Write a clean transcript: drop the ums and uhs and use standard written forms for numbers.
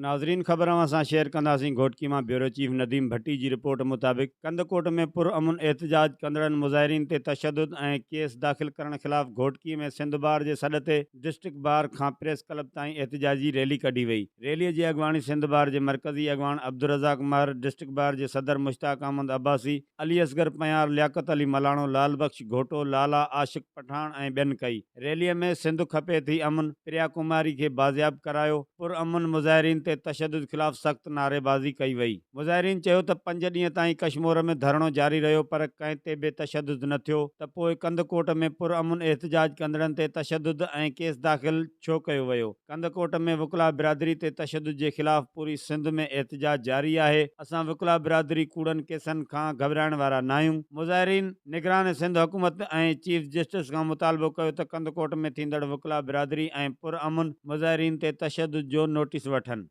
ناظرين خبر اوهان سان شيئر ڪنداسين گهوٽڪي مان بيورو چيف نديم ڀٽي جي رپورٽ مطابق ڪنڌڪوٽ ۾ پر امن احتجاج ڪندڙن مظاهرين تي تشدد ۽ ڪيس داخل ڪرڻ خلاف گهوٽڪي ۾ سنڌ بار جي سڏ تي ڊسٽرڪٽ بار کان پريس ڪلب تائين احتجاجي ريلي ڪڍي وئي ريلي جي اڳواڻي سنڌ بار جي مرڪزي اڳواڻ عبدالرزاق مهر ڊسٽرڪٽ بار جي صدر مشتاق احمد عباسي علي اصغر پنهيار، لياقت علي ملاڻو، لعل بخش گهوٽو، لالا عاشق پٺاڻ ۽ ٻين ڪئي. ريليء ۾ سنڌ کپي ٿي امن، پريا ڪماري کي بازياب ڪرايو، پر امن مظاهرين تي تشدد خلاف سخت نعريبازي ڪئي وئي. مظاهرين چيو ته پنج ڏينهن تائين ڪشمور ۾ ڌرڻو جاري رهيو پر ڪنهن تي به تشدد نه ٿيو ته پوء ڪنڌڪوٽ ۾ پر امن احتجاج ڪندڙن تي تشدد ۽ ڪيس داخل ڇو ڪيو ويو؟ ڪنڌڪوٽ ۾ وڪلا برادري تي تشدد جي خلاف پوري سنڌ ۾ احتجاج جاري آهي، اسان وڪلا برادري ڪوڙن ڪيسن کان گهٻرائڻ وارا ناهيون. مظاهرين نگران سنڌ حڪومت ۽ چيف جسٽس کان مطالبو ڪيو ته ڪنڌڪوٽ ۾ ٿيندڙ وڪلا برادري ۽ پرامن مظاهرين تي تشدد جو نوٽيس وٺن.